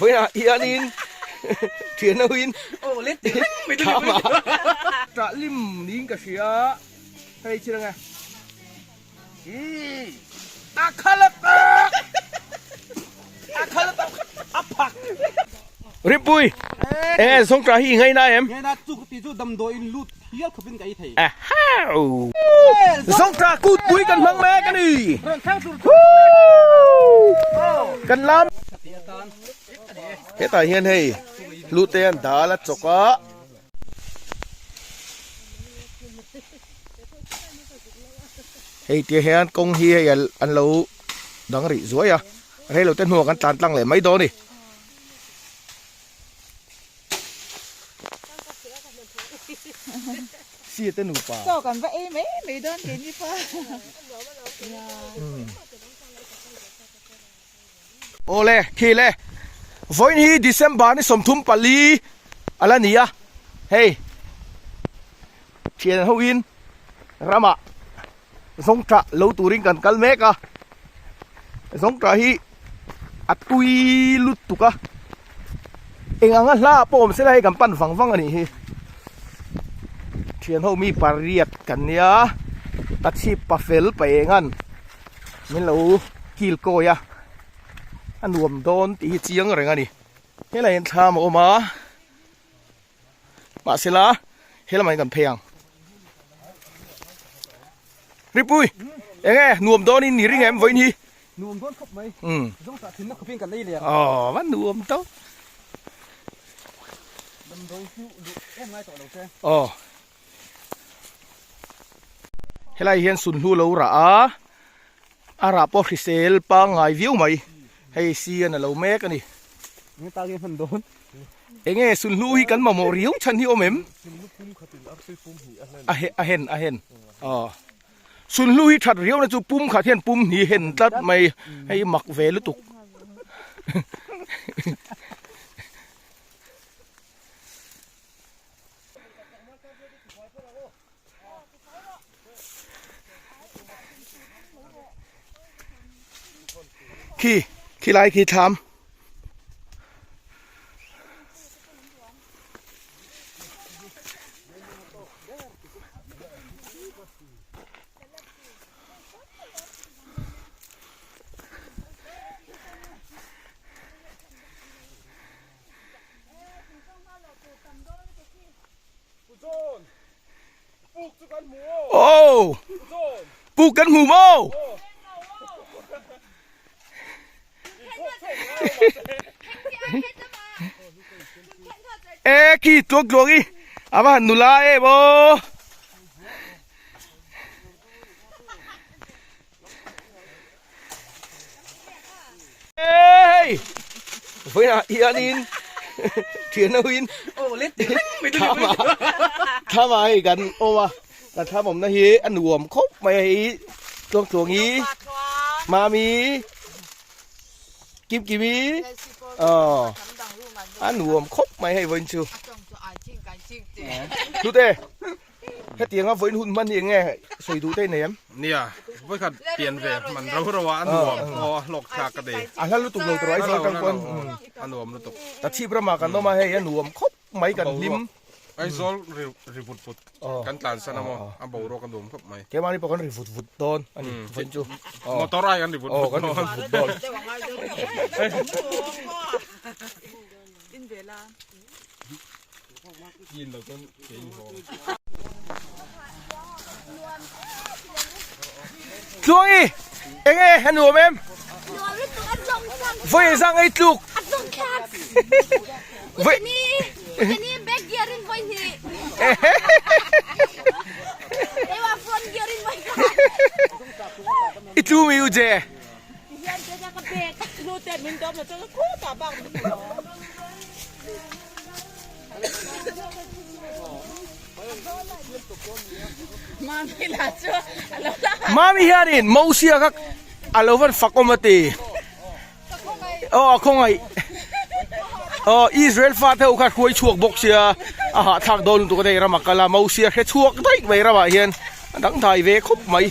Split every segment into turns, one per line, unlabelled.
Vawiinah hianin thian hoin thama ṭah lim niin ka hria hei thil ang e a khal a tak a khal a tak a phak Ripui e zawngṭah hi i ngaina em?
Ngaina chu ka ti chu damdawiin lut hial khawpin ka ei thei.
Ahau! Zawngṭah kutpui kan hmang mek a ni. Kan lam. Hetah hian hei hlute an dal a chawk a. Hei tia hian kawng hi hei an lo dang rih zuai a. Rei lo te hnuah kan tlan tlang leh mai dawn a ni. Sia te nupa.
Chaw kan va ei mai mai dawn kei ni pa.
Awle khi le vawiin hi December ni 34 a la ni a hei thian ho in ramah zawngṭah lo turin kan kal mek a zawngṭah hi a tui lutuk a eng anga hla pawh awm sela hei kan pan vang vang a nih hi thian ho mi pariat kan nia ka chhip pa fel pa eng an min lo kil kawi a a nuam dawn tih hi chiang reng a ni helai hian thlam a awm a. Mahsela he lamah hian kan phei ang. Ripui, enge nuam dawn in ni ring em vawiin hi?
Nuam dawn khawp mai. Zawng tah thinna khawpin kan ei leh ang.
Aw, va nuam to.
Damdawi chu duh em ngai tawh lo che.
Aw. Helai hian sunhlu lo rah a, a rah pawh hrisel pangngai viau mai. Hei sian a lo mek a ni.
Enge ta nge hman dawn?
Enge sunhlu hi kan mamawh riau chhan hi awm em? A he a hen a hen aw. Sunhlu hi that riau na chu pum khat hian pum hnih hen tlat mai hei mak ve lutuk. Khi khi lai khi thlam. Aw puk kan hmu maw? E khi tluang tluang i a va han nula em aw. Hei vawiinah hianin thian hoin thlam ah thlam ah hei kan awm a kan thlam awmna hi a nuam khawp mai a hei tluang tluang hi mami kim kimi aw a nuam khawp mai hei vawiin chu hlute. Hetianga vawiin hun hman hi eng nge sawi duh te i nei em?
Nia, vawikhat pian ve hman ro ro a, a nuam aw, a hlawk thlak ka ti.
A hla lutuk lo tawh Aizawl atang pawn.
A nuam lutuk.
Ta chhip ramah kan awm a, hei a nuam khawp mai kan hlim.
Aizawl ri vut vut kan tlan san a maw, a boruak a nuam khawp mai.
Keimahni pawh kan ri vut vut dawn a ni vawiin chu.
Motor ai kan ri vut vut dawn.
Aw kan ri vut vut dawn. Tluangi, eng e, a nuam em? Vawi zang ei tluk. Vawi. I tlu mi u je. Mami hianin Mosia kha a lo van fak awm a ti. Aw a khawngaih. Aw Israel fate ho kha hruai chhuak bawk sia a hahthlak dawn lutuk a hei rama kal a Mosia hre chhuak daih mai ramah hian a dangdai ve khawp mai.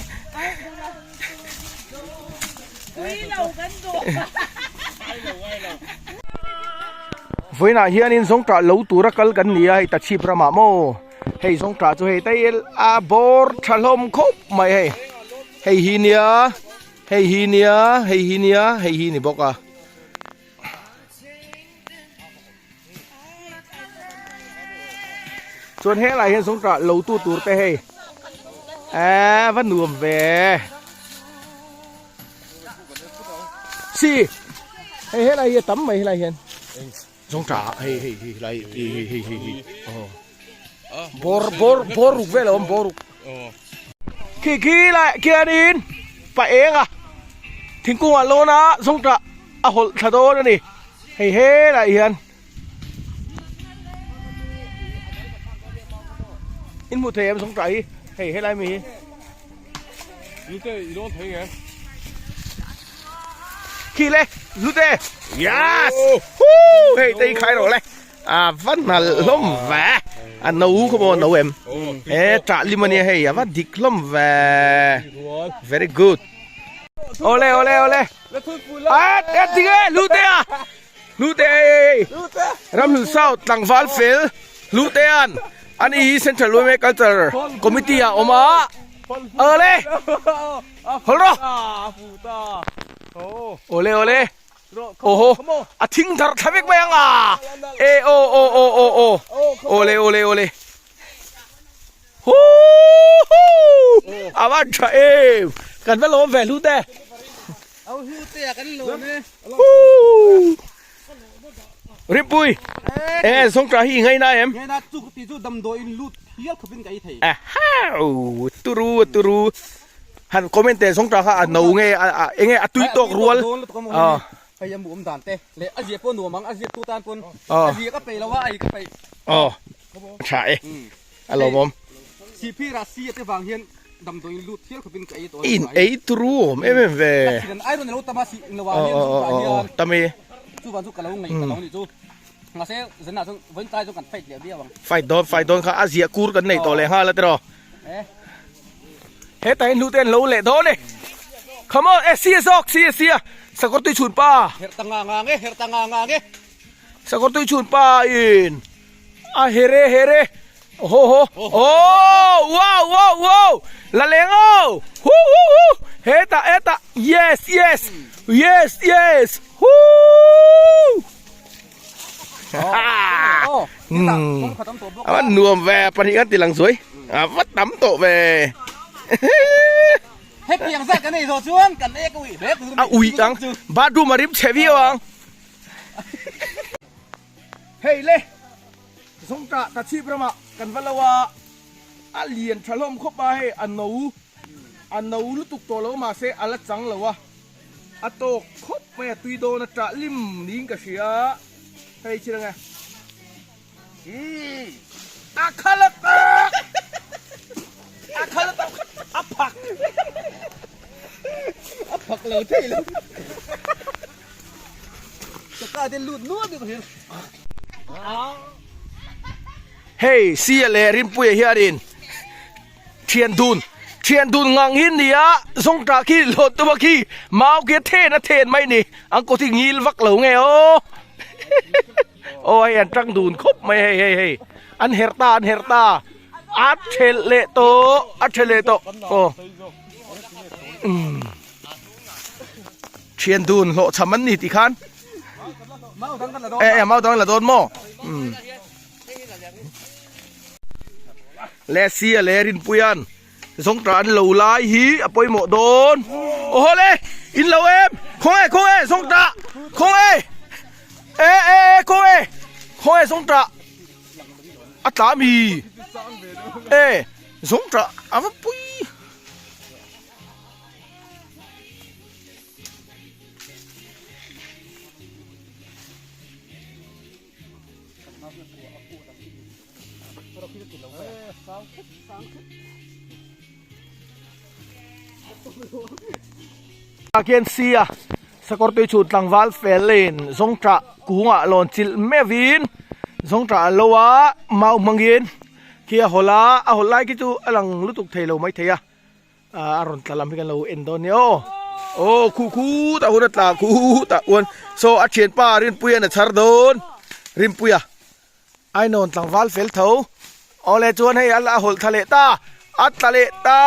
Vawiinah hianin zawngṭah lo tura kal kan ni a hei tachhip ramah maw hei zawngṭah chu hei tail a bawr tha hlawm khawp mai hei hei hi nia hei hi nia hei hi nia hei hi ni bawk a. Chuan helai hian zawngṭah lo tu tur te hei eee va nuam ve si hei helai hi a tam mai helai hian zawngṭah hei hei hei helai hi hei hei hei hi aw bawr bawr bawr ruk vel a awm bawr ruk khi khi lai khianin pa eng a thingkung ah lawn a zawngṭah a hawlh thla dawn a ni hei helai hian in hmuh thei em zawngṭah hi hei helai mi hi.
Lute i lawn thei nge?
Khi le Lute yes huu hei te i khai rawh le a va nalh hlawm ve a no khaw maw no em he ṭah lim ania hei a va dik hlawm ve very good awle awle awle a tinge Lute a Lute ei Ramhlun South tlangval fel Lutean ani hi Central Yma Culture Committee ah awm a awle hawl rawh awle awle awhaw a thing darh thla vek mai ang a e aw aw aw aw aw awle awle awle Huuhuu a van tha em kan va lawm ve Hlute Huuhuu Rimpui e zawngṭah hi i ngaina em Ahau turu turu han comment teh zawngṭah kha a no nge a enge a tui tawk rual aw
Hei a mu awm dan te leh a ziah pawh nuam ang a ziak tu tan pawn a ziah ka peih lo a ei ka peih
aw tha e a lawmawm
Sihphir ah si a te vang hian damdawiin lut hial khawpin ka ei tawh
in ei turu awm em em ve
ka iron alo tam a sih lo ah hian chu tah hian
tam e
chuvan chu ka lo ngaih ka lo nih chu mahse zanah chuan vawiin tlai chu kan fight leh viau ang
fight dawn fight dawn kha a ziah kur kan nei tawh leh nghal a tiraw hetah hian hlute an lo leh dawn e come on e si a zawk si a si a sakawr tui chhun pa
herh ta nga nga nge herh ta nga nga nge
sakawr tui chhun pa in A here here ho ho oh wow wow wow la leng o hu hu hu hetah hetah yes yes yes yes hu a nuam ve pahnih kan ti lang zuai a va tam tawh ve
hetiang zat kan ei zawh chuan kan ek a uih hle
a uih ang bathroom a rim chhe viau ang. Hei le, Zawngtah Tachhip ramah kan va lo a, a lian tha hlawm khawp a, hei a no, a no lutuk tawh lo mahse a la chang lo a, a tawk khawp mai a tui dawn a tah lim niin ka hria, hei chhir ange, umm a khal a tak, a khal a tak, a phak,
a phak lo thei lo.
Hei Sia leh Rinpuia hianin thian dun thian dun ngang hi nia zawngtah khi hlawt tuma khi mau khi a then a then mai ni an kawt hi ngil vak lo nge aw aw hei an tang dun khawp mai hei hei hei an herh ta an herh ta a thelh leh tawh a thelh leh tawh aw umm. Thian dun hlawh chham an ni tih khan e e mau dang la dawn maw umm le sia le rinpuian zawngtah an lo lai hi a pawimawh dawn aw le in lo em khawnge khawnge zawngtah khawnge e e e khawnge khawnge zawngtah a tla mi e zawngtah a va pui. Khian sia sakawr tui chhun tlangval fel in zawngṭah kungah lawn chilh meuhin zawngṭah a lo a mau hmangin khi a hawlh a a hawlh lai khi chu a lang lutuk thei lo maithei a. a rawn tla lam hi kan lo en dawn nia aw aw khu khu tah hun a tla khu tah uan saw a thianpa Rinpuia'n a chhar dawn. Rinpuia Ainawn tlangval fel tho. Awle chuan hei a la hawlh thla leh ta, a tla leh ta.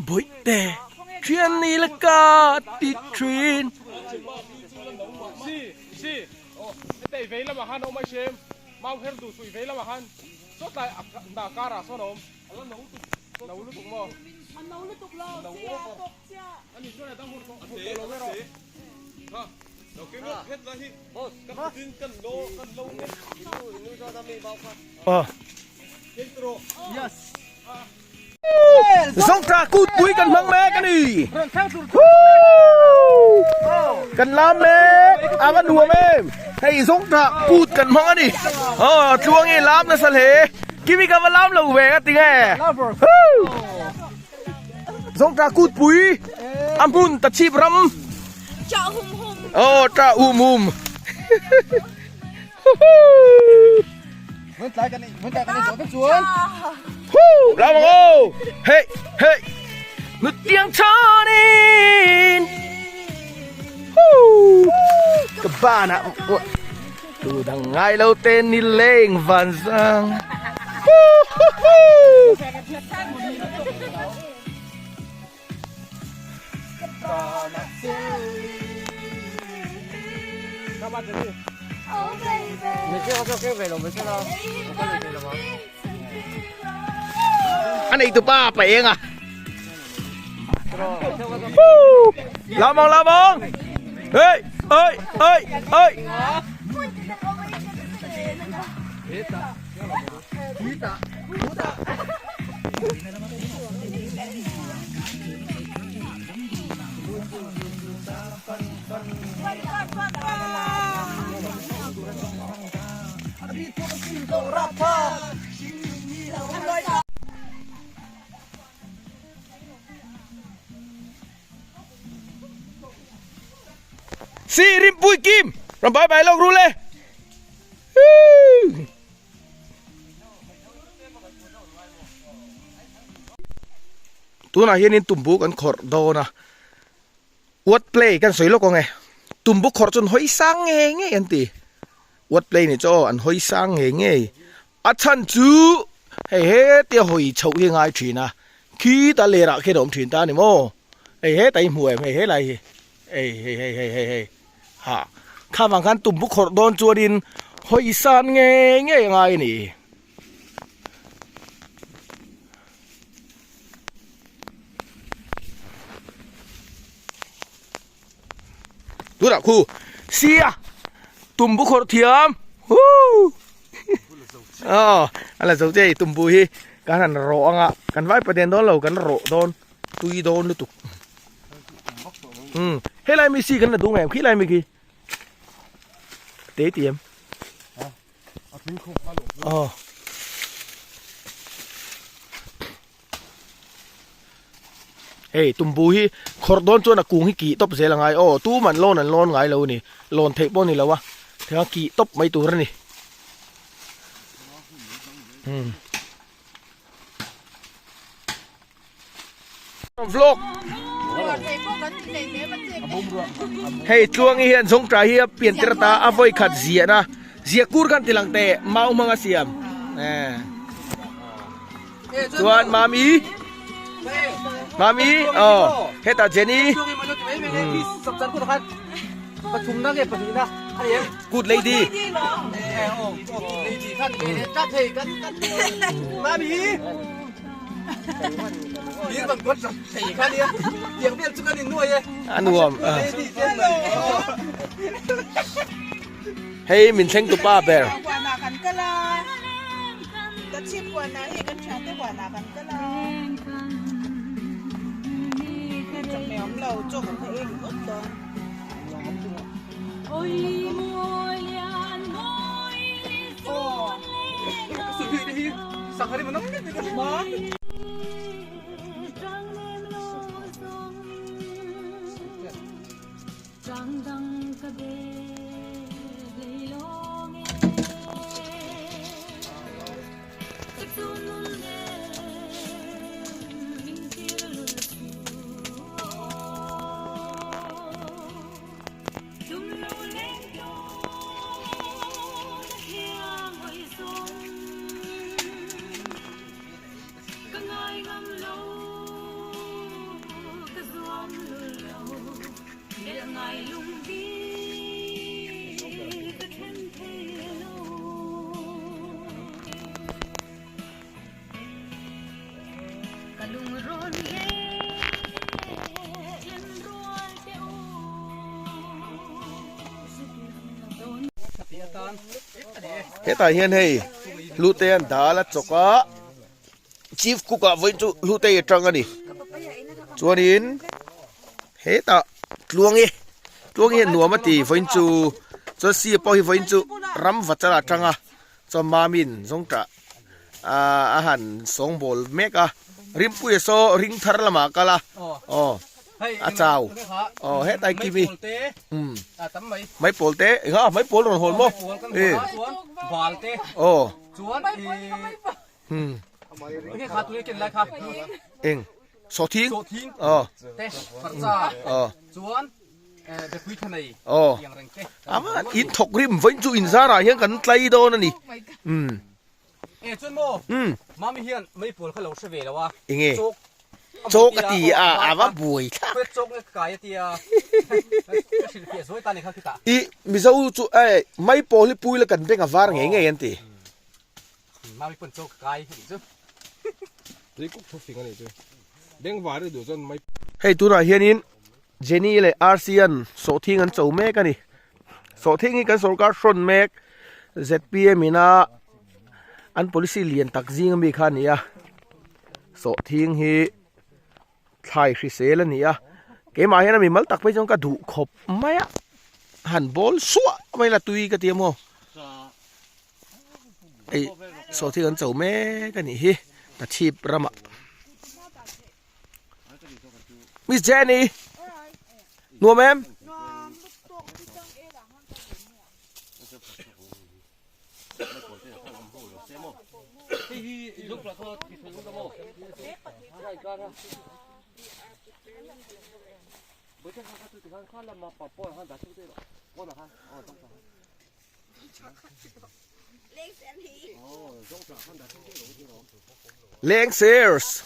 Bawihte thian ni la ka ti thin. Zawngṭah kutpui kan hmang mek a ni. Kan lam mek a va nuam em. Hei zawngṭah kut kan hmang a ni. Aw tluangi lam nasa hle. Kimi ka va lam lo ve a ti nge. Zawngṭah kutpui a hmun ta chhip ram. Aw ṭah hum hum. Lam ang aw. Hey hey. Nutiang chhanin. Ka ban ah tu dang ngai lo te ni leng van sang. A nei tu pa pa eng a. Lam ang lam ang. Hey hey hey hey. Si Rimpui Kim, ram bye bye lawk ru le. Tunah hianin tumbu kan khawrh dawn a, what play kan sawi lawk ang e, tumbu khawrh chu an hawi sang ngei ngei an ti, what play ni chu aw an hawi sang ngei ngei, a chhan chu hei hetia hawi chhoh hi a ngai thin a, khita lerah khian a awm thin ta a ni maw, hei heta i hmu em hei helai hi, hei hei hei hei hei hei ha kha vang khan tumbu khawrh dawn chuanin hawi san ngei ngei a ngai a ni. Tunah khu sia tumbu khawrh thiam huu aw a la zo che tumbu hi kan han rawh anga kan vai paten dawn lo kan rawh dawn tui dawn lutuk um helai mi si kan la duh ngei em khilai mi khi te ti em aw hei tumbu hi khawrh dawn chuan a kung hi kih tawp zel a ngai aw tum an lawn an lawn ngai lo a ni lawn theih pawh a ni lo a theng a kih tawp mai tur a ni um. Vlog Hei tluangi hian zawngṭah hi a pian tir ata a vawi khat ziahna ziah kur khan ti lang teh mau hmanga siam chuan mami mami aw hetah Jenny Good lady A nuam Hei min thleng tu pa ber Hetah hian hei hlute an dal a chawk a chief cook ah vawiin chu hlute hi a tang a ni chuanin hetah tluangi tluangi hian nuam a ti vawiin chu chuan sia pawh hi vawiin chu ram vachal ah a tang a chuan mamin zawngtah ah a han sawngbawl mek a rimpuia saw ring thar lamah a kal a aw. A chau. Aw hetlai kimi. Um. Mai pawl te. Enga mai pawl rawn hawn maw? E.
Bal te.
Aw.
Chuan i.
Hmm.
Enge kha tu ken lai kha.
Eng. Sawhthing.
Sawhthing.
Aw.
Te. Farcha.
Aw.
Chuan bepui tha nei.
Aw.
Tiang reng te.
Ama in thawk rim vawiin chu in zarah hian kan tlai dawn a ni. Um.
E chuan maw?
Umm.
Mami hian meipawl kha lo hre ve lo a.
Enge?
Chawk.
Chawk a ti a, a va buai thlak.
Khawi chawk nge ka kai a ti a. Ka hrilh fiah zuai ta ni kha khitah.
I Mizo chu e meipawl hi pui la kan beng a var ngei ngei an ti.
Mami pawn chawk ka kai a nih chu.
Tui kuk thu fing a nih chu. Beng var i duh chuan mei.
Hei tunah hianin Jenny leh Rc-a'n sawhthing an cho mek a ni. Sawhthing hi kan sorkar hrawn mek zpm ina an policy lian tak zing ami kha a ni a. Sawhthing hi thlai hrisel a ni a. Keimah hian a mimal tak phei chuan ka duh khawp mai a. Han bawl suah mai la tui ka ti a maw. Hei sawhthing an cho mek a nih hi Tachhip ramah. Miss Jenny nuam em Leng Sears.